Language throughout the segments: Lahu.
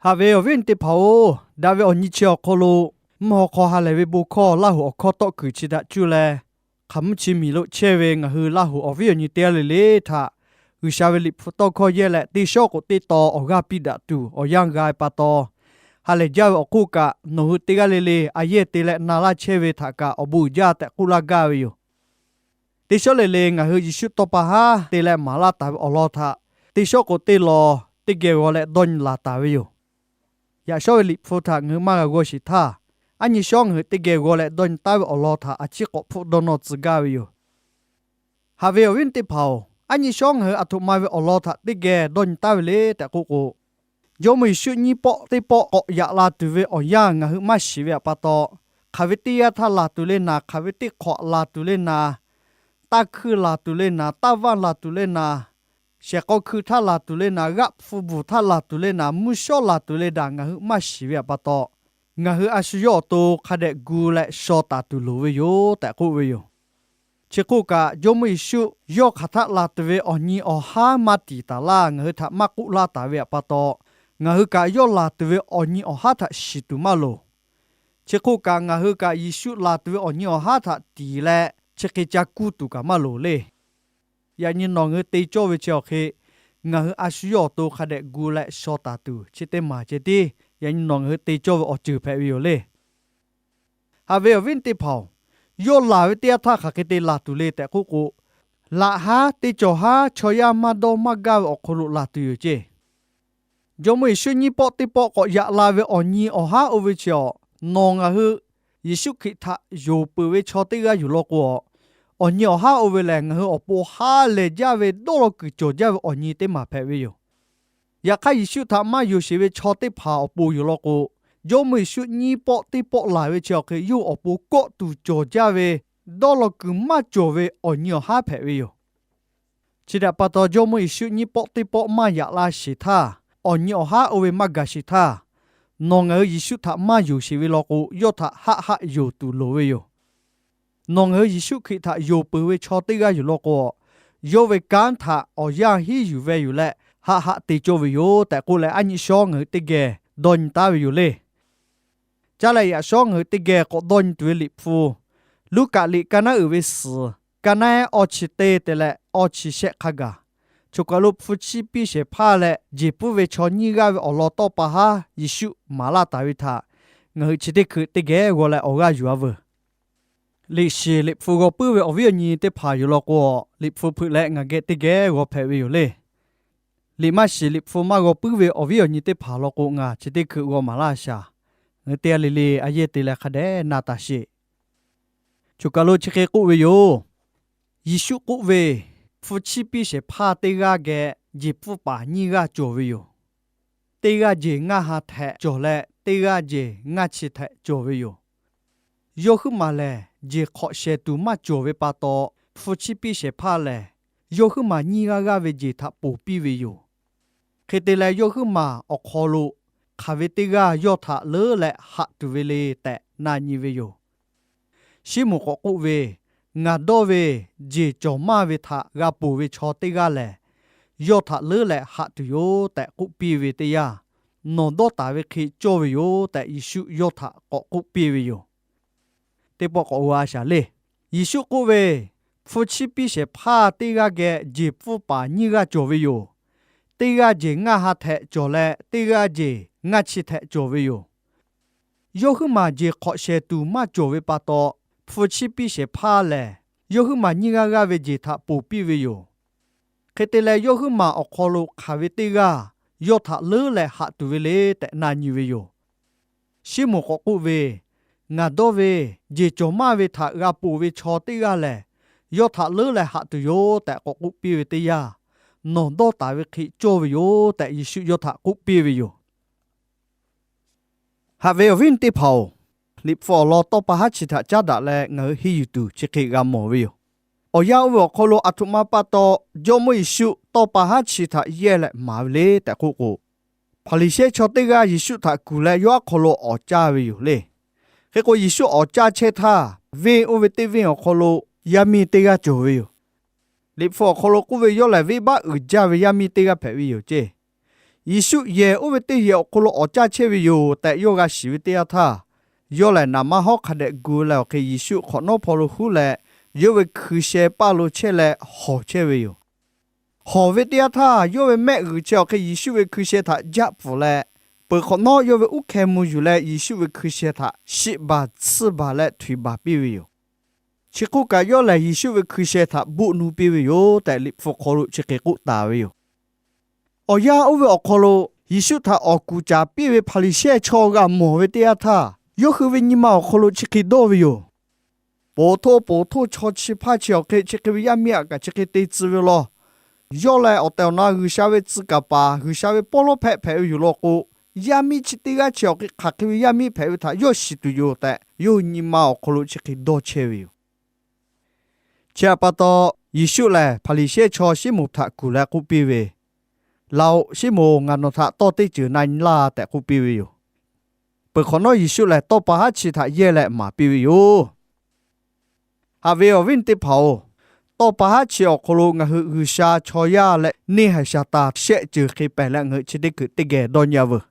Haꞈ ve awˬ viˉ awˬ nyi teˇ hpaˍ-oˬ, daꞈ ve awˬ nyi chi awˬ hk'aw lo mvuhˇ haw hk'aw ha lehˬ ve bon hkawˇ Laˇ hoꞈ awˬ hkawˇ tawˆ kuiˬ chi htaꞈ cuˇ leh, hk'aˬ mvuhˇ chi miˬ lo chehˇ ve ngaˬ hui Laˇ hoꞈ awˬ viˉ awˬ nyi teˇ g'aˇ le le htaꞈ G'uiˬsha ve Liꞈ hpu tawˇ hkawˇ yehˇ leh teˇ shawˉ k'o teˇ taw awˬ g'aˇ piˇ daꞈ tuˬ awˬ yanˇ g'a ve pa taw, ha lehˬ jaˇ ve awˬ hk'oˆ kaꞈ nawˬ hui teˇ g'aˇ le le a yehˇ te leh na laˇ chehˇ ve htaꞈ kaꞈ awˬ bon uiˍ jaˇ tehꞈ k'oˆ laˇ gaˇ ve yoˬ. Teˇ shawˉ le le ngaˬ hui Yeˍsuˆ tawˇ pa haˉ te leh maˍ laˇ taˍ ve awˬ lawn htaꞈ teˇ shawˉ k'o teˇ law teˇ geh g'aw leh dawˇ nyi laˬ taˍ ve yoˬ. Yaꞈ shawˉ ve Liꞈ hpu htaꞈ ngaˬ hui maˇ g'a g'aw sheˍ htaˇ, aˉ nyi shawˉ ngaˬ hui teˇ geh g'aw leh dawˇ nyi taˉ ve awˬ lawn htaꞈ a ciˉ k'awꞈ hpfuhˆ dawˇ nawˇ tcuh gaˇ ve yoˬ. Haꞈ ve awˬ viˉ teˇ hpaˍ-oˬ, aˉ nyi shawˉ ngaˬ hui aˬ htoꞈ ma ve awˬ lawn htaꞈ teˇ geh dawˇ nyi taˉ ve le tehꞈ k'oˆ k'o, Jawˇmawˇ Yeˍsuˆ nyiˇ pawˆ teˇ pawˆ k'awꞈ yaꞈ la tuˬ ve awˬ yanˇ ngaˬ hui maˇ shiˍ ve pa taw, hk'aˬ ve teˇ g'aˇ htaˇ laˬ tuˬ le naˍ, hk'aˬ ve teˇ hk'awꞈ laˬ tuˬ le naˍ, taˇ hkuiˇ laˬ tuˬ le naˍ, taˇ vaˇ laˬ tuˬ le naˍ, shehˍ k'aw hkui htaˇ laˬ tuˬ le naˍ, g'aˆ hpu bvuhˬ htaˇ laˬ tuˬ le naˍ, mvuhˇ shawˉ laˬ tuˬ le daꞈ ngaˬ hui maˇ shiˍ ve pa taw, ngaˬ hui a shu yawˇ awˬ to hk'a dehꞈ gu leh shaw taˍ tuˬ loˍ ve yoˬ tehꞈ k'oˆ ve yoˬ. Chi hk'oˆ kaꞈ, Jawˇmawˇ Yeˍsuˆ yawˇ hk'aˬ htaˆ laˬ tuˬ ve awˬ nyi awˬ haˉ maˇ tiˍ taˍ laˇ ngaˬ hui htaꞈ maˇ k'oˆ laˇ taˍ ve pa taw, ngaˬ hui kaꞈ yawˇ laˬ tuˬ ve awˬ nyi awˬ haˉ htaꞈ shiˍ tuˬ maˇ loˍ. Chi hk'oˆ kaꞈ, ngaˬ hui kaꞈ Yeˍsuˆ laˬ tuˬ ve awˬ nyi awˬ haˉ htaꞈ tiˍ leh chi hk'e ca kuˇ tuˬ kaꞈ maˇ loˍ le. Yaꞈ nyi nawˬ ngaˬ hui te cawˇ ve chi awˬ hk'e, ngaˬ hui a shu yawˇ awˬ to hk'a dehꞈ gu leh shaw taˍ tuˬ chi teˇ maˬ ceh tiˉ yaꞈ nyi nawˬ ngaˬ hui te cawˇ ve awˬ ceuˬ hpehꞈ ve yoˬ le. Haꞈ ve awˬ viˉ teˇ hpaˍ-oˬ, yawˇ laˬ ve teˇ yanˇ htaˇ hk'aˬ hk'e te laˬ tuˬ le tehꞈ k'oˆ k'o, laꞈ haˉ teˇ cawˬ haˉ chaw yaˇ maˇ dawˇ maˇ gaˇ ve awˬ hk'aw lo laˬ tuˬ yoˬ ceˇ. Jawˇmawˇ Yeˍsuˆ nyiˇ pawˆ teˇ pawˆ k'awꞈ yaꞈ la ve awˬ nyi awˬ haˉ oˇ ve chi awˬ, nawˬ ngaˬ hui Yeˍsuˆ Hkriꞈ htaꞈ yonˍ peuˬ ve chaw teˇ g'aˇ yoˬ law k'o, awˬ nyi awˬ haˉ oˇ ve lehˬ ngaˬ hui awˬ pon ha lehˬ jaˇ ve dawˇ law kuiˬ cawˬ jaˇ ve awˬ nyi teˇ maˬ hpehꞈ ve yoˬ. Yaꞈ hk'aˇ, Yeˍsuˆ htaꞈ maˇ yonˍ sheˍ ve chaw teˇ hpaˍ awˬ pon yoˬ law k'o, Jawˇmawˇ Yeˍsuˆ nyiˇ pawˆ teˇ pawˆ laˬ ve chi awˬ hk'e yawˇ hui awˬ pon kawˆ tuˬ cawˬ jaˇ ve dawˇ law kuiˬ maˇ cawˬ ve awˬ nyi awˬ haˉ hpehꞈ ve yoˬ. Chi htaꞈ pa taw, Jawˇmawˇ Yeˍsuˆ nyiˇ pawˆ teˇ pawˆ maˇ yaꞈ la sheˍ htaˇ, awˬ nyi awˬ haˉ oˇ ve maˇ gaˬ sheˍ htaˇ, nawˬ ngaˬ hui Yeˍsuˆ htaꞈ maˇ yonˍ sheˍ ve law k'o, yawˇ htaꞈ haˆ haˆ yonˍ tuˬ loˍ ve yoˬ. Nawˬ ngaˬ hui Yeˍsuˆ Hkriꞈ htaꞈ yonˍ peuˬ ve chaw teˇ g'aˇ yoˬ law k'o, yawˇ ve kanˉ htaꞈ awˬ yanˇ henˉ yuˬ ve yoˬ leh haˆ haˆ te cawˇ ve yoˬ tehꞈ k'oˆ leh, aˉ nyi shawˉ ngaˬ hui teˇ geh dawˇ nyi taˉ ve yoˬ le. Caˇ leh yaꞈ shawˉ ngaˬ hui teˇ geh k'awꞈ dawˇ nyi tuˬ ve Liꞈ hpu, Luˉkaꞈ liꞈ ka naˉ uiˍ ve suhˍ, ka naˉ awˇ chi teˇ te leh awˇ chi shehˆ hk'a gaˬ, choˬ kaˬ lo hpu chiˇ piˇ shehˍ hpaˇ leh jeˬ pfuhˇ ve chaw nyiˇ g'aˇ ve awˬ lawn tawˇ pa haˉ Yeˍsuˆ maˍ laˇ taˍ ve htaꞈ ngaˬ hui chi teˇ hkui teˇ geh g'aw leh awˬ g'aˇ yuˬ-a veuˬ. Liꞈ shiˍ Liꞈ hpu g'aw puiˉ ve awˬ viˉ awˬ nyi teˇ hpaˍ yoˬ law k'o, Liꞈ hpu hpeuꞈ leh ngaˬ geh teˇ geh g'aw hpehꞈ ve yoˬ le. Liꞈ maˇ shiˍ Liꞈ hpu maˇ g'aw puiˉ ve awˬ viˉ awˬ nyi teˇ hpaˍ law k'o, ngaˬ chi teˇ hkui g'aw maˍ laˇ shaˍ. Ngaˬ hui teˇ g'aˇ le le a yehˇ te leh hk'a dehꞈ na taˍ sheˍ. Choˬ kaˬ lo chi hk'e k'oˆ ve yoˬ. Yeˍsuˆ k'oˆ ve, Hpu chiˇ piˇ shehˍ hpaˇ teˇ g'aˇ geh jeˬ pfuhˇ paˍ nyiˇ g'aˇ cawˬ ve yoˬ. Teˇ g'aˇ jeˬ ngaˇ ha htehꞈ cawˬ leh, teˇ g'aˇ jeˬ ngaˇ chi htehꞈ cawˬ ve yoˬ. Yawˇ huiˉ maˬ lehˬ, jeˬ hk'awꞈ shehˍ tuˬ maˇ cawˬ ve pa taw, hpu chiˇ piˇ shehˍ hpaˇ lehˬ, yawˇ huiˉ maˬ nyiˇ g'aˇ g'aˇ ve jeˬ htaꞈ ponˬ piˇ ve yoˬ. Hk'e te leh, yawˇ huiˉ maˬ awˬ hk'aw lo hk'aˬ ve teˇ g'aˇ yawˇ htaꞈ leuˉ leh haꞈ tuˬ ve le tehꞈ na nyi ve yoˬ. Siˉmonˍ k'awꞈ k'oˆ ve, Ngaˬ dawˇ ve jeˬ cawˬ maˇ ve htaꞈ g'a ponˬ ve chaw teˇ g'aˇ lehˬ, yawˇ htaꞈ leuˉ leh haꞈ tuˬ yoˬ tehꞈ k'oˆ piˇ ve teˇ yanˇ, Nawˬ dawˇ taˍ ve hk'e cawˇ ve yoˬ tehꞈ Yeˍsuˆ yawˇ htaꞈ k'awꞈ k'oˆ piˇ ve yoˬ. Teˇ pawˆ k'awꞈ g'a shaˍ le. Yeˍsuˆ k'oˆ ve, Hpu chiˇ piˇ shehˍ hpaˇ teˇ g'aˇ geh jeˬ pfuhˇ paˍ nyiˇ g'aˇ cawˬ ve yoˬ. Teˇ g'aˇ jeˬ ngaˇ ha htehꞈ cawˬ leh, teˇ g'aˇ jeˬ ngaˇ chi htehꞈ cawˬ ve yoˬ. Yawˇ huiˉ maˬ jeˬ hk'awꞈ shehˍ tuˬ maˇ cawˬ ve pa taw, hpu chiˇ piˇ shehˍ hpaˇ lehˬ, yawˇ huiˉ maˬ nyiˇ g'aˇ g'aˇ ve jeˬ htaꞈ ponˬ piˇ ve yoˬ. Hk'e te leh, yawˇ huiˉ maˬ awˬ hk'aw lo hk'aˬ ve teˇ g'aˇ yawˇ htaꞈ leuˉ leh haꞈ tuˬ ve le tehꞈ na nyi ve yoˬ. Siˉmonˍ k'awꞈ k'oˆ ve, Ngaˬ dawˇ ve jeˬ cawˬ maˇ ve htaꞈ g'a ponˬ ve chaw teˇ g'aˇ lehˬ, yawˇ htaꞈ leuˉ leh haꞈ tuˬ yoˬ tehꞈ k'awꞈ k'oˆ piˇ ve teˇ yanˇ, Nawˬ dawˇ taˍ ve hk'e cawˇ ve yoˬ tehꞈ Yeˍsuˆ yawˇ htaꞈ k'oˆ piˇ ve yoˬ. Haꞈ ve awˬ viˉ teˇ hpaˍ-oˬ, Liꞈ hpu awˬ lawn tawˇ pa haˉ chi htaꞈ caˉ daꞈ leh ngaˬ hui henˇ yuˬ tuˬ chi hk'e g'a mawˬ ve yoˬ. Awˬ yanˇ oˇ ve awˬ hk'aw lo aˬ htoꞈ ma pa taw Jawˇmawˇ Yeˍsuˆ tawˇ pa haˉ chi htaꞈ yehˇ leh maˍ ve le tehꞈ k'oˆ k'o, Hpaˍriˍsehˇ chaw teˇ g'aˇ Yeˍsuˆ htaꞈ kuˬ leh yawˇ aˉ hk'aw lo awˍ caˇ ve yoˬ le. Hk'e k'o, Yeˍsuˆ awˍ caˇ chehˇ htaˇ, venˇ oˇ ve teˇ venˇ awˬ hk'aw lo yaˇ miˇ teˇ g'aˇ cawˬ ve yoˬ. Liꞈ hpu awˬ hk'aw lo k'oˆ ve, yawˇ lehˬ venˇbaˆ uiˍ jaˇ ve yaˇ miˇ teˇ g'aˇ hpehꞈ ve yoˬ ceˇ. Yeˍsuˆ yehˬ oˇ ve teˇ yehˬ awˬ hk'aw lo awˍ caˇ chehˇ ve yoˬ tehꞈ yawˇ g'a shiˍ ve teˇ yanˇ htaˇ, yawˇ lehˬ naˍ manˇ hawˉ hk'a dehꞈ gu leh awˬ hk'e Yeˍsuˆ hk'awꞈ nawˉ hpaw lo huˉ leh, yawˇ ve hkui sheh paˇ lo chehˇ leh hawˬ chehˇ ve yoˬ. Hawˬ ve teˇ yanˇ htaˇ, yawˇ ve mehˆ g'uiˬ chi awˬ hk'e Yeˍsuˆ ve hkui sheh htaꞈ jaˆ pfuhˍ leh, peuˬ hk'awꞈ nawˉ yawˇ ve uˉ hkeh mvuh yuˬ leh Yeˍsuˆ ve hkui sheh htaꞈ shiˆ baˬ tsuhˇ baˬ leh htuiˍ baˬ piˇ ve yoˬ. Chi hk'oˆ kaꞈ, yawˇ lehˬ Yeˍsuˆ ve hkui sheh htaꞈ buˆ nu piˇ ve yoˬ tehꞈ, Liꞈ hpu hk'aw lo chi hk'e k'oˆ taˍ ve yoˬ. Awˬ yanˇ oˇ ve awˬ hk'aw lo Yeˍsuˆ htaꞈ awˬ kuˬ caˍ piˇ ve Hpaˍriˍsehˇ chaw g'a mawˬ ve teˇ yanˇ htaˇ, yawˇ hui ve nyi ma awˬ hk'aw lo chi hk'e dawˇ ve yoˬ. Poˍ htoˇ poˍ htoˇ chaw chi hpaˇ chi awˬ hk'e chi hk'e ve yaˇ miˇ aꞈ kaꞈ chi hk'e te tcuh ve law. Yawˇ lehˬ awˬ tehˬ awˬ na G'uiˬsha ve tcuh kaˍ paˍ, G'uiˬsha ve pawˇ lawˉ hpehꞈ hpehꞈ ve yoˬ law k'o, yaˇ miˇ chi teˇ g'aˇ chi awˬ hk'e hk'aˬ hk'e ve yaˇ miˇ hpehꞈ ve htaꞈ yawˇ shiˍ tuˬ yoˬ tehꞈ, yawˇ hui nyi ma awˬ hk'aw lo chi hk'e dawˇ chehˇ ve yoˬ. Chi htaꞈ pa taw, Yeˍsuˆ lehˬ Hpaˍriˍsehˇ chaw Siˉmonˍ htaꞈ kuˬ leh k'oˆ piˇ ve, Laˬ-oꞈ, Siˉmonˍ, ngaˬ nawˬ htaꞈ tawˇ teˇ ceuˬ na nyi laˇ tehꞈ k'oˆ piˇ ve yoˬ. Peuˬ hk'awꞈ nawˉ Yeˍsuˆ lehˬ tawˇ pa haˉ chi htaꞈ yehˇ leh maˍ piˇ ve yoˬ. Haꞈ ve awˬ viˉ teˇ hpaˍ-oˬ, tawˇ pa haˉ chi awˬ hk'aw lo ngaˬ hui G'uiˬsha chaw yaˇ leh neˇ haiˬ Saˍtanˍ shehˆ ceuˬ hk'e pehˬ leh ngaˬ hui chi teˇ hkui teˇ geh dawˇ nyi-a veuˬ.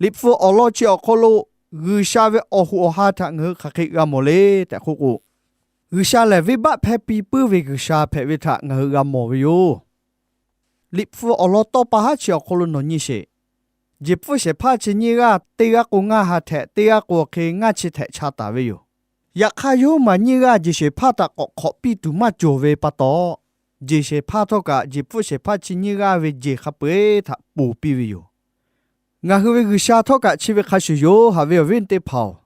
Liꞈ hpu awˬ lawn chi awˬ hk'aw lo G'uiˬsha ve awˬ hoꞈ awˬ ha htaꞈ ngaˬ hui hk'aˬ hk'e g'a mawˬ le tehꞈ k'oˆ k'o, G'uiˬsha lehˬ venˇbaˆ hpehˇ piˇ puiˉ ve G'uiˬsha hpehꞈ ve htaꞈ ngaˬ hui g'a mawˬ ve yoˬ. Liꞈ hpu awˬ lawn tawˇ pa haˉ chi awˬ hk'aw lo nawˬ nyi sheˍ. Jeˬ pfuhˇ shehˍ hpaˇ chi nyiˇ g'aˇ teˇ g'aˇ k'o ngaˇ ha htehꞈ, teˇ g'aˇ k'o awˬ hk'e ngaˇ chi htehꞈ cha taˍ ve yoˬ. Yaꞈ hk'aˇ, yawˇ maˬ nyiˇ g'aˇ jeˬ shehˍ hpaˇ htaꞈ k'awꞈ hk'awꞈ piˇ tuˬ maˇ cawˬ ve pa taw, jeˬ shehˍ hpaˇ htawˇ kaꞈ jeˬ pfuhˇ shehˍ hpaˇ chi nyiˇ g'aˇ ve jeˬ hk'a peu-eˬ htaꞈ ponˬ piˇ ve yoˬ. Ngaˬ hui ve G'uiˬsha htawˇ kaꞈ chi ve hk'a shuˍ yoˬ. Haꞈ ve awˬ viˉ teˇ hpaˍ-oˬ,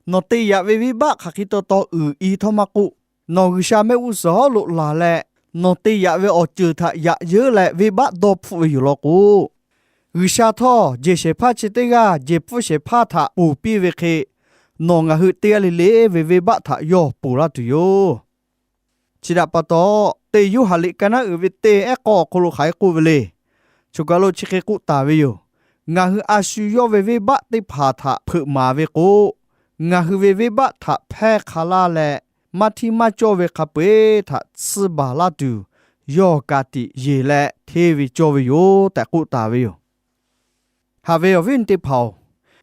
nawˬ te yaꞈ ve venˇbaˆ hk'aˬ hk'e taw taw uiˍ i htawˇ maˇ k'oˆ, nawˬ G'uiˬsha mehˆ g'uˇ suhˍ hawˉ lo laˬ leh, nawˬ te yaꞈ ve awˬ ceuˬ htaꞈ yaꞈ yeuˉ leh venˇbaˆ dawˇ hpfuhˆ ve yoˬ law k'o, G'uiˬsha htawˇ jeˬ shehˍ hpaˇ chi teˇ g'aˇ jeˬ pfuhˇ shehˍ hpaˇ htaꞈ ponˬ piˇ ve hk'e, nawˬ ngaˬ hui teˇ g'aˇ le le ve venˇbaˆ htaꞈ yawˇ ponˬ laˇ tuˬ yoˬ. Chi htaꞈ pa taw, teˇ Yoˇhanˬ liꞈ ka naˉ uiˍ ve teˇ ehˉ k'awˇ awˬ hk'aw lo hk'aˬ hk'e k'oˆ ve le. Choˬ kaˬ lo chi hk'e k'oˆ taˍ ve yoˬ. Ngaˬ hui a shu yawˇ ve venˇbaˆ teˇ hpaˍ htaꞈ hpeuꞈ maˍ ve k'o, ngaˬ hui ve venˇbaˆ htaꞈ hpehˇ hk'a laˇ leh, maˇ htiˇ maˇ cawˇ ve hk'a peu-eˬ htaꞈ tsuhˇ baˬ laˇ tuˬ, yawˇ ka tiꞈ yeˬ leh hteˇ ve cawˇ ve yoˬ tehꞈ k'oˆ taˍ ve yoˬ. Haꞈ ve awˬ viˉ teˇ hpaˍ-oˬ,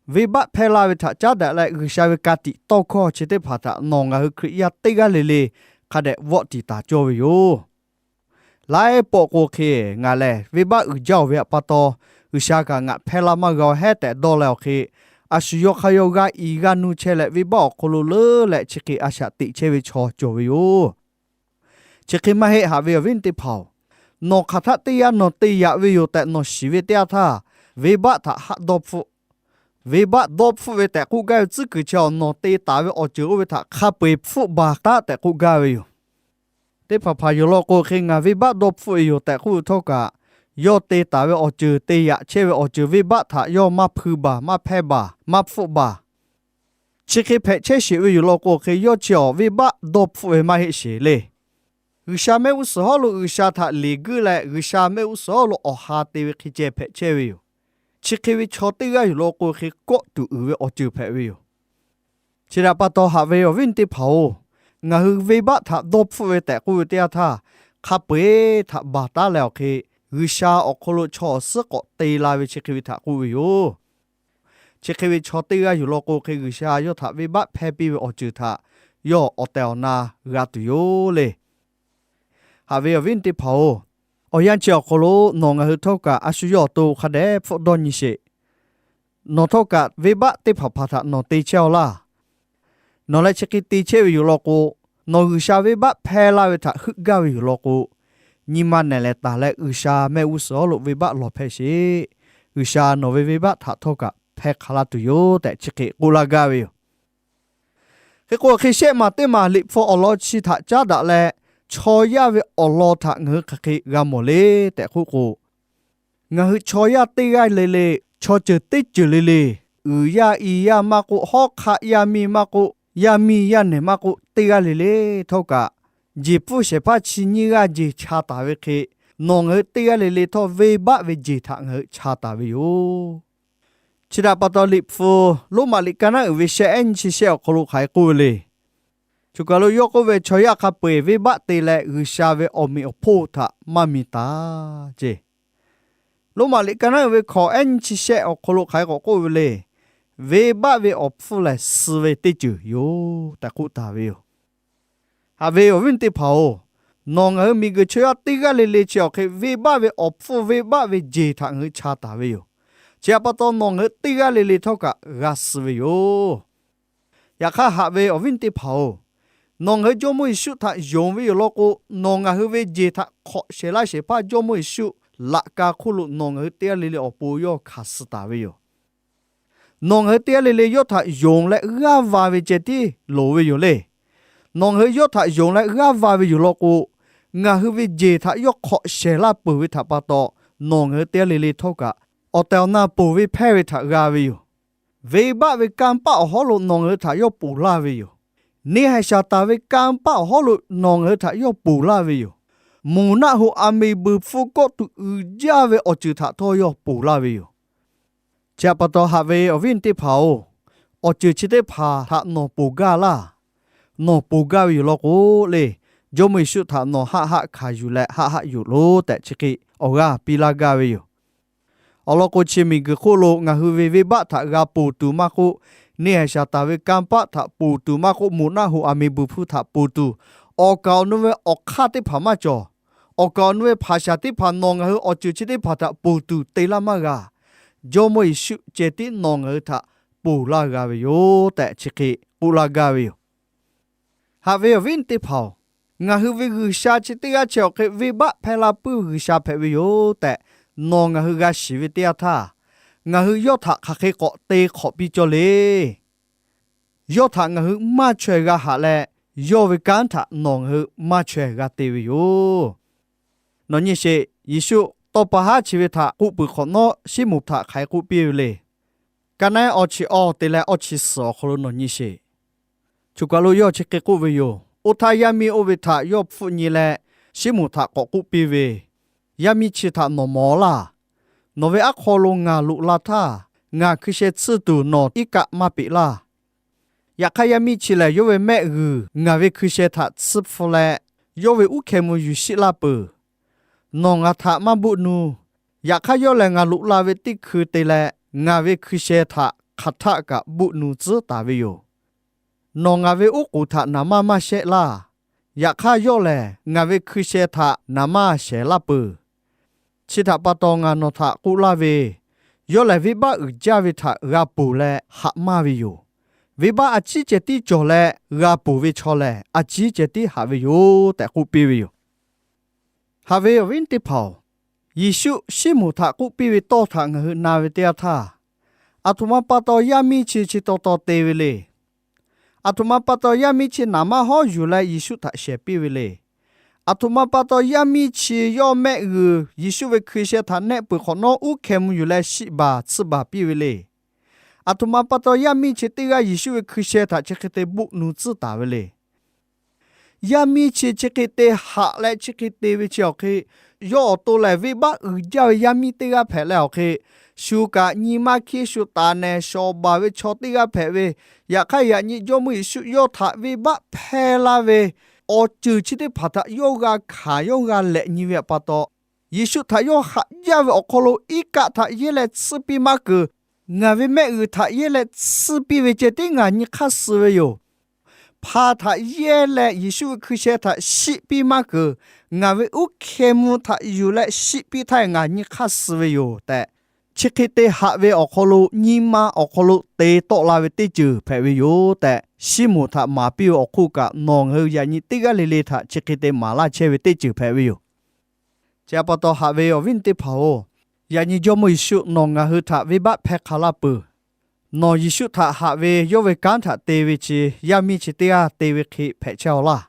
venˇbaˆ hpehˇ laˇ ve htaꞈ caˉ daꞈ leh G'uiˬsha ve ka tiꞈ tawˇ hkawˇ chi teˇ hpaˍ htaꞈ nawˬ ngaˬ hui Hkriꞈ yaˇ teˇ g'aˇ le le hk'a dehꞈ vawˆ tiˍ taˍ cawˇ ve yoˬ. Laiˉ pawˆ k'o hk'e ngaˬ lehˬ venˇbaˆ uiˍ jaˇ-oˬ ve htaꞈ pa taw, G'uiˬsha kaꞈ ngaˬ hpehˇ laˇ maˇ g'a-oˬ hehˉ tehꞈ dawˇ leh awˬ hk'e, a shu yawˇ hk'aˇ yawˇ g'aˇ i g'aˇ nuˇ chehˇ leh venˇbaˆ awˬ hk'aw lo leuˉ leh chi hk'e a shaꞈ teꞈ chehˇ ve chaw cawˬ ve yoˬ. Chi hk'e maˇ heˆ. Haꞈ ve awˬ viˉ teˇ hpaˍ-oˬ, nawˬ hk'aˬ htaˆ teˇ yanˇ nawˬ te yaꞈ ve yoˬ tehꞈ nawˬ shiˍ ve teˇ yanˇ htaˇ, venˇbaˆ htaꞈ haˆ dawˇ hpfuhˆ. Venˇbaˆ dawˇ hpfuhˆ ve tehꞈ k'oˆ gaˇ ve tcuhˉ kuiˬ chi awˬ nawˬ te taˍ ve awˬ ceuˬ oˇ ve htaꞈ hk'a peu-eˬ hpfuhˆ baˬ taˉ tehꞈ k'oˆ gaˇ ve yoˬ. Teˇ hpaˍ hpaˍ yoˬ law k'o hk'e ngaˬ venˇbaˆ dawˇ hpfuhˆ ve yoˬ tehꞈ k'oˆ ve htawˇ kaꞈ, yawˇ te taˍ ve awˬ ceuˬ te yaꞈ chehˇ ve awˬ ceuˬ venˇbaˆ htaꞈ yawˇ maˇ hpui baˬ, maˇ hpehˇ baˬ, maˇ hpfuhˆ baˬ. Chi hk'e hpehꞈ chehˇ sheˍ ve yoˬ law k'o hk'e yawˇ chi awˬ venˇbaˆ dawˇ hpfuhˆ ve maˇ heˆ sheˍ le. G'uiˬsha mehˆ g'uˇ suhˍ hawˉ lo G'uiˬsha htaꞈ leˬ guiˇ leh G'uiˬsha mehˆ g'uˇ suhˍ hawˉ lo awˬ ha te ve hk'e ceh hpehꞈ chehˇ ve yoˬ. Chi hk'e ve chaw teˇ g'aˇ yoˬ law k'o hk'e kawˆ tuˬ uiˍ ve awˬ ceuˬ hpehꞈ ve yoˬ. Chi htaꞈ pa taw haꞈ ve awˬ viˉ teˇ hpaˍ-oˬ, ngaˬ hui venˇbaˆ htaꞈ dawˇ hpfuhˆ ve tehꞈ k'oˆ ve teˇ yanˇ htaˇ, hk'a peu-eˬ htaꞈ baˬ taˉ leh awˬ hk'e, G'uiˬsha awˬ hk'aw lo chaw awˬ suhˉ k'awꞈ te la ve chi hk'e ve htaꞈ k'oˆ ve yoˬ. Chi hk'e ve chaw teˇ g'aˇ yoˬ law k'o hk'e G'uiˬsha yawˇ htaꞈ venˇbaˆ hpehˇ piˇ ve awˬ ceuˬ htaꞈ yawˇ awˬ tehˬ awˬ na g'a tuˬ yoˬ le. Haꞈ ve awˬ viˉ teˇ hpaˍ-oˬ, awˬ yanˇ chi awˬ hk'aw lo nawˬ ngaˬ hui htawˇ kaꞈ a shu yawˇ awˬ to hk'a dehꞈ hpfuhˆ dawˇ nyi sheˍ. Nawˬ htawˇ kaꞈ venˇbaˆ teˇ hpaˍ hpaˍ htaꞈ nawˬ te chehˇ-aw laˇ. Nawˬ leh chi hk'e te chehˇ ve yoˬ law k'o, nawˬ G'uiˬsha venˇbaˆ hpehˇ laˇ ve htaꞈ heuˆ gaˇ ve yoˬ law k'o, nyi ma nehˬ lehˬ taˍ leh G'uiˬsha mehˆ g'uˇ suhˍ hawˉ lo venˇbaˆ lawˬ hpehˇ sheˍ. G'uiˬsha nawˬ ve venˇbaˆ htaꞈ htawˇ kaꞈ hpehˇ hk'a laˇ tuˬ yoˬ tehꞈ chi hk'e k'oˆ laˇ gaˇ ve yoˬ. Hk'e k'o, hk'e shehˆ maˬ teˇ maˬ Liꞈ hpu awˬ lawn chi htaꞈ caˉ daꞈ leh, chaw yaˇ ve awˬ lawn htaꞈ ngaˬ hui hk'aˬ hk'e g'a mawˬ le tehꞈ k'oˆ k'o, ngaˬ hui chaw yaˇ teˇ g'aˇ le le, chaw ceuˬ teˇ ceuˬ le le, uiˍ yaˇ i yaˇ maˇ k'oˆ, hawˉ hk'aˆ yaˇ miˇ maˇ k'oˆ, yaˇ miˇ yaˇ nehˬ maˇ k'oˆ, teˇ g'aˇ le le htawˇ kaꞈ, jeˬ pfuhˇ shehˍ hpaˇ chi nyiˇ g'aˇ jeˬ cha taˍ ve hk'e, nawˬ ngaˬ hui teˇ g'aˇ le le htawˇ venˇbaˆ ve jeˬ htaꞈ ngaˬ hui cha taˍ ve yoˬ. Chi htaꞈ pa taw Liꞈ hpu Roˉmaꞈ liꞈ ka naˉ uiˍ ve shehˆ ehˉ nyi chi shehˆ awˬ hk'aw lo hk'aˬ hk'e k'oˆ ve le. Choˬ kaˬ lo yawˇ k'oˆ ve, chaw yaˇ hk'a peu-eˬ venˇbaˆ te leh G'uiˬsha ve awˬ meꞈ awˬ hponˇ htaꞈ maˇ mi taˍ ceˇ. Roˉmaꞈ liꞈ ka naˉ uiˍ ve hkawꞈ ehˉ nyiˇ chi shehˆ awˬ hk'aw lo hk'aˬ hk'e k'awꞈ k'oˆ ve le. Venˇbaˆ ve awˬ hpfuhˇ lehˬ, suh ve teˇ ceuˬ yoˬ tehꞈ k'oˆ taˍ ve yoˬ. Haꞈ ve awˬ viˉ teˇ hpaˍ-oˬ, nawˬ ngaˬ hui miˬguiˬ chaw yaˇ teˇ g'aˇ le le chi awˬ hk'e venˇbaˆ ve awˬ hpfuhˇ venˇbaˆ ve jeˬ htaꞈ ngaˬ hui cha taˍ ve yoˬ. Chi htaꞈ pa taw nawˬ ngaˬ hui teˇ g'aˇ le le htawˇ kaꞈ g'a suh ve yoˬ. Yaꞈ hk'aˇ haꞈ ve awˬ viˉ teˇ hpaˍ-oˬ, nawˬ ngaˬ hui Jawˇmawˇ Yeˍsuˆ htaꞈ yonˍ ve yoˬ lawn k'o, nawˬ ngaˬ hui ve jeˬ htaꞈ hk'awꞈ shehˍ laˇ shehˍ hpaˇ Jawˇmawˇ Yeˍsuˆ laꞈ ka hk'oˆ lo nawˬ ngaˬ hui teˇ g'aˇ le le awˬ pon yawˇ hkanˍ suh taˍ ve yoˬ. Nawˬ ngaˬ hui teˇ g'aˇ le le yawˇ htaꞈ yonˍ leh g'aˇ va ve ceh tiˉ loˍ ve yoˬ le. Nawˬ ngaˬ hui yawˇ htaꞈ yonˍ leh g'aˇ va ve yoˬ lawn k'o, ngaˬ hui ve jeˬ htaꞈ yawˇ hk'awꞈ shehˍ laˇ peuˬ ve htaꞈ pa taw, nawˬ ngaˬ hui teˇ g'aˇ le le htawˇ kaꞈ awˬ tehˬ awˬ na ponˬ ve hpehˇ ve htaꞈ g'a ve yoˬ. Venˇbaˆ ve kanˇ paˆ awˬ hawˉ lo nawˬ ngaˬ hui htaꞈ yawˇ ponˬ laˇ ve yoˬ. Neˇ haiˬ Saˍtanˍ ve kanˇ paˆ awˬ hawˉ lo nawˬ ngaˬ hui htaꞈ yawˇ ponˬ laˇ ve yoˬ. Mvuhˇ naˆ hoꞈ aˬ miˍ buiˬ hpfuh kawˆ tuˬ uiˍ jaˇ ve awˬ ceuˬ htaꞈ htawˇ yawˇ ponˬ laˇ ve yoˬ. Chi htaꞈ pa taw haꞈ ve awˬ viˉ teˇ hpaˍ-oˬ, awˬ ceuˬ chi teˇ hpaˍ htaꞈ nawˬ ponˬ gaˇ laˇ. Nawˬ ponˬ gaˇ ve yoˬ lawn k'o le, Jawˇmawˇ Yeˍsuˆ htaꞈ nawˬ haˆ haˆ hkanˍ yuˬ leh haˆ haˆ yonˍ loˬ tehꞈ chi hk'e awˬ g'aˇ piˇ laˇ gaˇ ve yoˬ. Awˬ lawn k'o, chi miˬguiˬ hk'oˆ lo ngaˬ hui ve venˇbaˆ htaꞈ g'a ponˬ tuˬ maˇ k'oˆ, neˇ haiˬ Saˍtanˍ ve kanˇ paˆ htaꞈ ponˬ tuˬ maˇ k'oˆ, mvuhˇ naˆ hoꞈ aˬ miˍ buiˬ hpfuh htaꞈ ponˬ tuˬ, awˬ kaˍ awˬ nu ve awˬ hk'aˇ teˇ hpaˍ maˇ cawˬ. Awˬ kaˍ awˬ nu ve hpaˍ shaˍ teˇ hpaˍ nawˬ ngaˬ hui awˬ ceuˬ chi teˇ hpaˍ htaꞈ ponˬ tuˬ te laˇ maˇ g'a. Jawˇmawˇ Yeˍsuˆ ceh tiˉ nawˬ ngaˬ hui htaꞈ ponˬ laˇ g'a ve yoˬ tehꞈ chi hk'e k'oˆ laˇ gaˇ ve yoˬ. Haꞈ ve awˬ viˉ teˇ hpaˍ-oˬ, ngaˬ hui ve G'uiˬsha chi teˇ g'aˇ chi awˬ hk'e venˇbaˆ hpehˇ laˇ puiˉ ve G'uiˬsha hpehꞈ ve yoˬ tehꞈ nawˬ ngaˬ hui g'a shiˍ ve teˇ yanˇ htaˇ, ngaˬ hui yawˇ htaꞈ hk'aˬ hk'e k'awꞈ te hk'awꞈ piˇ cawˇ le. Yawˇ htaꞈ ngaˬ hui maˇ chaweh g'a haꞈ leh, yawˇ ve kanˉ htaꞈ nawˬ ngaˬ hui maˇ chaweh g'a te ve yoˬ. Nawˬ nyi sheˍ, Yeˍsuˆ tawˇ pa haˉ chi ve htaꞈ k'oˆ peuˬ hk'awꞈ nawˉ, Siˉmonˍ htaꞈ hk'aˬ hk'e k'oˆ piˇ ve le. Ka naˉ awˇ chi awˇ te leh awˇ chi suhˍ awˬ hk'aw lo nawˬ nyi sheˍ. Choˬ kaˬ lo yawˇ chi hk'e k'oˆ ve yoˬ. Oˇ htaˇ yaˇ miˇ oˇ ve htaꞈ yawˇ hpfuhˆ nyi leh, Siˉmonˍ htaꞈ k'awꞈ k'oˆ piˇ ve, Yaˇ miˇ chi htaꞈ nawˬ mawˬ laˇ. Nawˬ ve aˉ hk'aw lo ngaˬ loꞈ la htaˇ, ngaˬ hkui sheh tsuhˇ tuˬ nawˬ iˉ kaˆ maˇ peꞈ laˇ. Yaꞈ hk'aˇ yaˇ miˇ chi lehˬ, yawˇ ve mehˆ g'uiˬ ngaˬ ve hkui sheh htaꞈ tsuhˇ hpfuh leh, yawˇ ve uˉ hkeh mvuh yuˬ shiˆ laˇ peuˬ. Nawˬ ngaˬ htaꞈ maˇ boˆ nu. Yaꞈ hk'aˇ yawˇ lehˬ ngaˬ loꞈ la ve teˇ hkui te leh, ngaˬ ve hkui sheh htaꞈ hk'aˬ htaˆ kaꞈ boˆ nu tcuhˉ taˍ ve yoˬ. Nawˬ ngaˬ ve oˉ k'oˍ htaꞈ naˍ manˇ maˇ shehˆ laˇ. Yaꞈ hk'aˇ yawˇ lehˬ ngaˬ ve hkui sheh htaꞈ naˍ manˇ shehˍ laˇ peuˬ. Chi htaꞈ pa taw ngaˬ nawˬ htaꞈ k'oˆ laˇ ve, yawˇ lehˬ venˇbaˆ uiˍ jaˇ ve htaꞈ g'a ponˬ leh haꞈ maˇ ve yoˬ. Venˇbaˆ a ciˉ ceh tiˉ cawˬ leh g'a ponˬ ve chaw lehˬ, a ciˉ ceh tiˉ haꞈ ve yoˬ tehꞈ k'oˆ piˇ ve yoˬ. Haꞈ ve awˬ viˉ teˇ hpaˍ-oˬ, Yeˍsuˆ Siˉmonˍ htaꞈ k'oˆ piˇ ve tawˇ htaꞈ ngaˬ hui na ve teˇ yanˇ htaˇ, aˬ htoꞈ ma pa taw yaˇ miˇ chi chi taw taw te ve le. Aˬ htoꞈ ma pa taw yaˇ miˇ chi naˍ manˇ hawˉ yuˬ leh Yeˍsuˆ htaꞈ shehˍ piˇ ve le. Aˬ htoꞈ ma pa taw yaˇ miˇ chi yawˇ mehˆ g'uiˬ Yeˍsuˆ ve hkui sheh htaꞈ nehˆ peuˬ hk'awꞈ nawˉ uˉ hkeh mvuh yuˬ leh shiˆ baˬ tsuhˇ baˬ piˇ ve le. Aˬ htoꞈ ma pa taw yaˇ miˇ chi teˇ g'aˇ Yeˍsuˆ ve hkui sheh htaꞈ chi hk'e te boˆ nu tcuhˉ taˍ ve le. Yaˇ miˇ chi chi hk'e te haꞈ leh chi hk'e te ve chi awˬ hk'e, yawˇ awˬ to lehˬ venˇbaˆ uiˍ jaˇ ve yaˇ miˇ teˇ g'aˇ hpehꞈ leh awˬ hk'e, shu kaꞈ nyi ma hkiˇ shu taˍ nehˬ shawˍ baˬ ve chaw teˇ g'aˇ hpehꞈ ve, yaꞈ hk'aˇ yaꞈ nyi Jawˇmawˇ Yeˍsuˆ yawˇ htaꞈ venˇbaˆ hpehˇ laˇ ve awˬ ceuˬ chi teˇ hpaˍ htaꞈ yawˇ g'a hkanˍ yawˇ g'a lehꞈ nyi ve pa taw, Yeˍsuˆ htaꞈ yawˇ haꞈ jaˇ ve awˬ hk'aw lo iˉ kaˆ htaꞈ yehˇ leh tsuhˇ piˇ maˇ keunˍ, ngaˬ ve mehˆ g'uiˬ htaꞈ yehˇ leh tsuhˇ piˇ ve ceh tiˉ ngaˬ nyi hk'aˇ suh ve yoˬ. Hpa htaꞈ yehˇ leh Yeˍsuˆ ve hkui sheh htaꞈ shiˆ piˇ maˇ keunˍ, ngaˬ ve uˉ hkeh mvuh htaꞈ yuˬ leh shiˆ piˇ htaˇ ngaˬ nyi hk'aˇ suh ve yoˬ tehꞈ, chi hk'e te haꞈ ve awˬ hk'aw lo nyi ma awˬ hk'aw lo te tawˆ la ve teˇ ceuˬ hpehꞈ ve yoˬ tehꞈ, Siˉmonˍ htaꞈ maˍ piˇ ve awˬ hk'oˆ kaꞈ nawˬ ngaˬ hui yaꞈ nyi teˇ g'aˇ le le htaꞈ chi hk'e te maˍ laˇ chehˇ ve teˇ ceuˬ hpehꞈ ve yoˬ. Chi htaꞈ pa taw haꞈ ve awˬ viˉ teˇ hpaˍ-oˬ, yaꞈ nyi Jawˇmawˇ Yeˍsuˆ nawˬ ngaˬ hui htaꞈ venˇbaˆ hpehˇ hk'a laˇ peuˬ. Nawˬ Yeˍsuˆ htaꞈ haꞈ ve yawˇ ve kanˉ htaꞈ te ve chi yaˇ miˇ chi teˇ g'aˇ te ve hk'e hpehꞈ chehˇ-aw laˇ.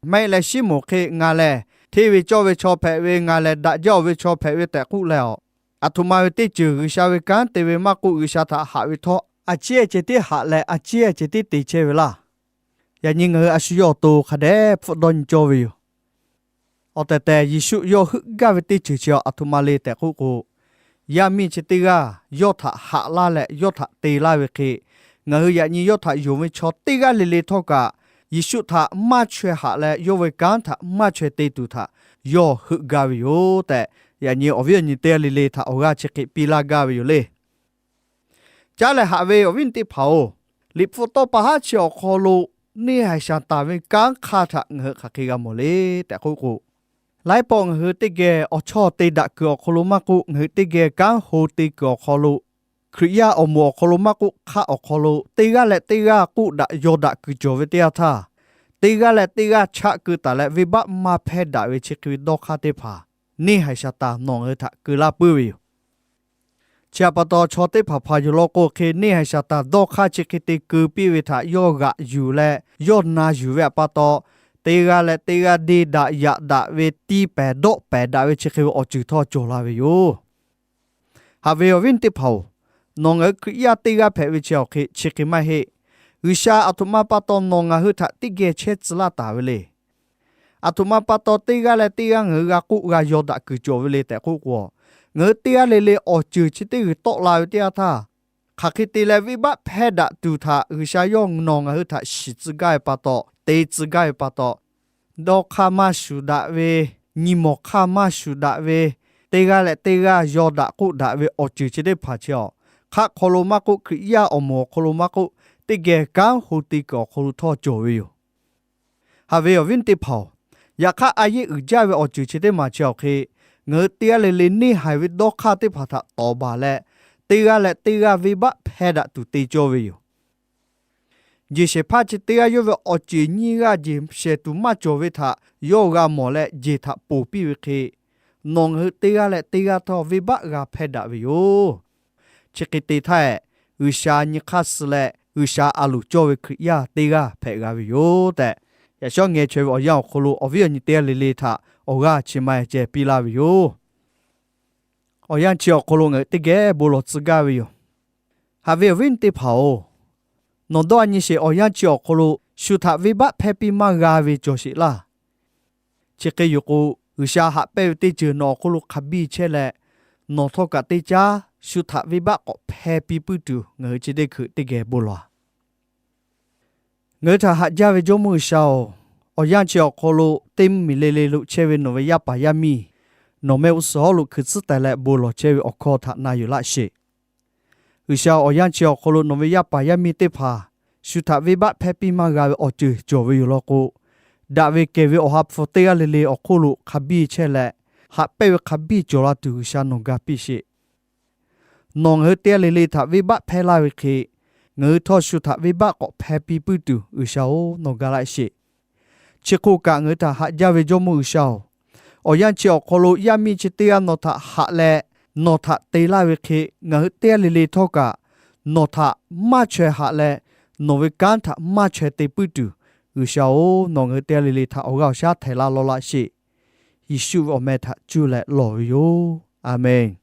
Maˇ heˆ leh Siˉmonˍ hk'e ngaˬ lehˬ hteˇ ve cawˇ ve chaw hpehꞈ ve, ngaˬ lehˬ daꞈ jaˇ-oˬ ve chaw hpehꞈ ve tehꞈ k'oˆ leh-aˬ, aˬ htoꞈ ma ve teˇ ceuˬ G'uiˬsha ve kanˉ te ve maˇ k'oˆ G'uiˬsha htaꞈ haꞈ ve htawˇ a ciˉ ceh tiˉ haꞈ leh a ciˉ ceh tiˉ te chehˇ ve laˇ. Yaꞈ nyi ngaˬ hui a shu yawˇ awˬ to hk'a dehꞈ hpfuhˆ dawˇ nyi cawˇ ve yoˬ. Awˬ tehˬ tehˬ Yeˍsuˆ yawˇ heuˆ gaˇ ve teˇ ceuˬ chi aˬ htoꞈ ma le tehꞈ k'oˆ k'o, yaˇ miˇ chi teˇ g'aˇ yawˇ htaꞈ haꞈ laˇ leh yawˇ htaꞈ te laˇ ve hk'e, ngaˬ hui yaꞈ nyi yawˇ htaꞈ yonˍ ve chaw teˇ g'aˇ le le htawˇ kaꞈ, Yeˍsuˆ htaꞈ maˇ chaweh haꞈ leh yawˇ ve kanˉ htaꞈ maˇ chaweh te tuˬ htaꞈ yawˇ heuˆ gaˇ ve yoˬ tehꞈ, Yaꞈ nyi awˬ viˉ awˬ nyi teˇ g'aˇ le le htaꞈ awˬ g'aˇ chi hk'e piˇ laˇ gaˇ ve yoˬ le. Caˉ leh haꞈ ve awˬ viˉ teˇ hpaˍ-oˬ, Liꞈ hpu tawˇ pa haˉ chi awˬ hk'aw lo neˇ haiˬ shaˍ taˍ ve kanˉ hk'aˇ htaꞈ ngaˬ hui hk'aˬ hk'e g'a mawˬ le tehꞈ k'oˆ k'o, laiˉ pawˆ ngaˬ hui teˇ geh awˬ chawˇ te daꞈ kuiˬ awˬ hk'aw lo maˇ k'oˆ, ngaˬ hui teˇ geh kanˉ ho te kuiˬ awˬ hk'aw lo, Hkriꞈ yaˇ awˬ moˍ awˬ hk'aw lo maˇ k'oˆ, hk'aˆ awˬ hk'aw lo teˇ g'aˇ leh teˇ g'aˇ k'oˆ daꞈ yaw daꞈ kuiˬ cawˬ ve teˇ yanˇ htaˇ, teˇ g'aˇ leh teˇ g'aˇ chaˆ keu taˍ leh venˇbaˆ maˇ hpehˇ daꞈ ve chi hk'e ve dawˇ hk'aˇ teˇ hpaˍ neˇ haiˬ shaˍ taˍ nawˬ ngaˬ hui htaꞈ keu laˇ puiˉ ve yoˬ. Chi htaꞈ pa taw, chaw teˇ hpaˍ hpaˍ yoˬ law k'o hk'e, neˇ haiˬ shaˍ taˍ dawˇ hk'aˇ chi hk'e te keu piˇ ve htaꞈ yawˇ g'aꞈ yuˬ leh yawˇ na yuˬ ve htaꞈ pa taw, teˇ g'aˇ leh teˇ g'aˇ deˇ daꞈ yaꞈ daꞈ ve, tiˇ pehˍ dawˆ pehˍ daꞈ ve chi hk'e ve awˬ ceuˬ htawˇ cawˬ la ve yoˬ. Haꞈ ve awˬ viˉ teˇ hpaˍ-oˬ, nawˬ ngaˬ hui Hkriꞈ yaˇ teˇ g'aˇ hpehꞈ ve chi awˬ hk'e chi hk'e maˇ heˆ. G'uiˬsha aˬ htoꞈ ma pa taw nawˬ ngaˬ hui htaꞈ teˇ geh chehˇ tcuh laˇ taˍ ve le. Aˬ htoꞈ ma pa taw teˇ g'aˇ leh teˇ g'aˇ ngaˬ hui g'a k'oˆ g'a yaw daꞈ kuiˬ cawˬ ve le tehꞈ k'oˆ k'o, ngaˬ hui teˇ g'aˇ le le awˬ ceuˬ chi teˇ g'uiˬ tawˆ la ve teˇ yanˇ htaˇ, hk'aˬ hk'e te leh venˇbaˆ hpehˇ daꞈ tuˬ htaꞈ G'uiˬsha yawˇ nawˬ ngaˬ hui htaꞈ shiˍ tcuh gaˇ ve pa taw, te tcuh gaˇ ve pa taw, dawˇ hk'aˇ maˇ shuˍ daꞈ ve, nyi mawˬ hk'aˇ maˇ shuˍ daꞈ ve, teˇ g'aˇ leh teˇ g'aˇ yaw daꞈ k'oˆ daꞈ ve awˬ ceuˬ chi teˇ hpaˍ chi awˬ hk'aˆ hk'aw lo maˇ k'oˆ, Hkriꞈ yaˇ awˬ moˍ awˬ hk'aw lo maˇ k'oˆ, teˇ geh kanˉ ho te kuiˬ awˬ hk'aw lo htawˇ cawˬ ve yoˬ. Haꞈ ve awˬ viˉ teˇ hpaˍ-oˬ, yaꞈ hk'aˇ a yehˉ uiˍ jaˇ ve awˬ ceuˬ chi teˇ maˬ chi awˬ hk'e, ngaˬ hui teˇ g'aˇ le le neˇ haiˬ ve dawˇ hk'aˇ teˇ hpaˍ htaꞈ tawˍ baˬ leh, teˇ g'aˇ leh teˇ g'aˇ venˇbaˆ hpehˇ daꞈ tuˬ te cawˇ ve yoˬ. Jeˬ shehˍ hpaˇ chi teˇ g'aˇ yawˇ ve awˬ ceuˬ nyiˇ g'aˇ jeˬ shehˍ tuˬ maˇ cawˬ ve htaꞈ yawˇ g'a mawˬ leh jeˬ htaꞈ ponˬ piˇ ve hk'e, nawˬ ngaˬ hui teˇ g'aˇ leh teˇ g'aˇ htawˇ venˇbaˆ g'a hpehˇ daꞈ ve yoˬ. Chi hk'e te htaˇ, G'uiˬsha nyi hk'aˇ suh leh G'uiˬsha a loˍ cawˇ ve Hkriꞈ yaˇ teˇ g'aˇ hpehꞈ g'a ve yoˬ tehꞈ, yaꞈ shawˉ ngeh chaweh ve awˬ yanˇ awˬ hk'aw lo awˬ viˉ awˬ nyi teˇ g'aˇ le le htaꞈ awˬ g'aˇ chi ma ceh piˇ laˇ ve yoˬ. Awˬ yanˇ chi awˬ hk'aw lo ngaˬ hui teˇ geh bon lawˬ tcuh gaˇ ve yoˬ. Haꞈ ve awˬ viˉ teˇ hpaˍ-oˬ, nawˬ dawˇ a nyi sheˍ. Awˬ yanˇ chi awˬ hk'aw lo shu htaꞈ venˇbaˆ hpehˇ piˇ maˇ g'a ve cawˬ sheˍ laˇ. Chi hk'e yoˬ k'o, G'uiˬsha haꞈ pehnˇ ve teˇ ceuˬ nawˬ awˬ hk'aw lo hk'a biˇ chehˇ leh, nawˬ htawˇ kaꞈ teˇ caˉ shu htaꞈ venˇbaˆ k'awꞈ hpehˇ piˇ puiˉ tuˬ ngaˬ hui chi teˇ hkui teˇ geh bon lawˬ. Ngaˬ hui htaꞈ haꞈ jaˇ ve Jawˇmawˇ G'uiˬsha-oˬ, awˬ yanˇ chi awˬ hk'aw lo teˇ mvuhˇmiˬ le le lo chehˇ ve nawˬ ve yaˇ paˍ yaˇ miˇ, nawˬ mehˆ g'uˇ suhˍ hawˉ lo hkui tcuhˉ teh leh bon lawˬ chehˇ ve awˬ hkawˇ htaꞈ na yuˬ laˇ sheˍ. G'uiˬsha, awˬ yanˇ chi awˬ hk'aw lo nawˬ ve yaˇ paˍ yaˇ miˇ teˇ hpaˍ shu htaꞈ venˇbaˆ hpehˇ piˇ maˇ g'a ve awˬ ceuˬ cawˬ ve yoˬ law k'o, daꞈ ve kehˬ ve awˬ ha hpu teˇ g'aˇ le le awˬ hk'oˆ lo hk'a biˇ chehˇ leh, haꞈ pehnˇ ve hk'a biˇ cawˬ la tuˬ G'uiˬsha nawˬ ga piˇ sheˍ. Nawˬ ngaˬ hui teˇ g'aˇ le le htaꞈ venˇbaˆ hpehˇ laˇ ve hk'e, ngaˬ hui htawˇ shu htaꞈ venˇbaˆ k'awꞈ hpehˇ piˇ puiˉ tuˬ G'uiˬsha-oˬ, nawˬ ga laˇ sheˍ. Chi hk'oˆ kaꞈ, ngaˬ hui htaꞈ haꞈ jaˇ ve Jawˇmawˇ G'uiˬsha-oˬ, awˬ yanˇ chi awˬ hk'aw lo yaˇ miˇ chi teˇ g'aˇ nawˬ htaꞈ haꞈ leh nawˬ htaꞈ te laˇ ve hk'e, ngaˬ hui teˇ g'aˇ le le htawˇ kaꞈ nawˬ htaꞈ maˇ chaweh haꞈ leh, nawˬ ve kanˉ htaꞈ maˇ chaweh te puiˉ tuˬ, G'uiˬsha-oˬ, nawˬ ngaˬ hui teˇ g'aˇ le le htaꞈ awˬ g'aˇ awˬ shaˉ htehˍ laˇ lawˇ laˇ sheˍ. Yeˍsuˆ ve awˬ meh htaꞈ cuˇ leh lawˬ ve yoˬ. A menˬ.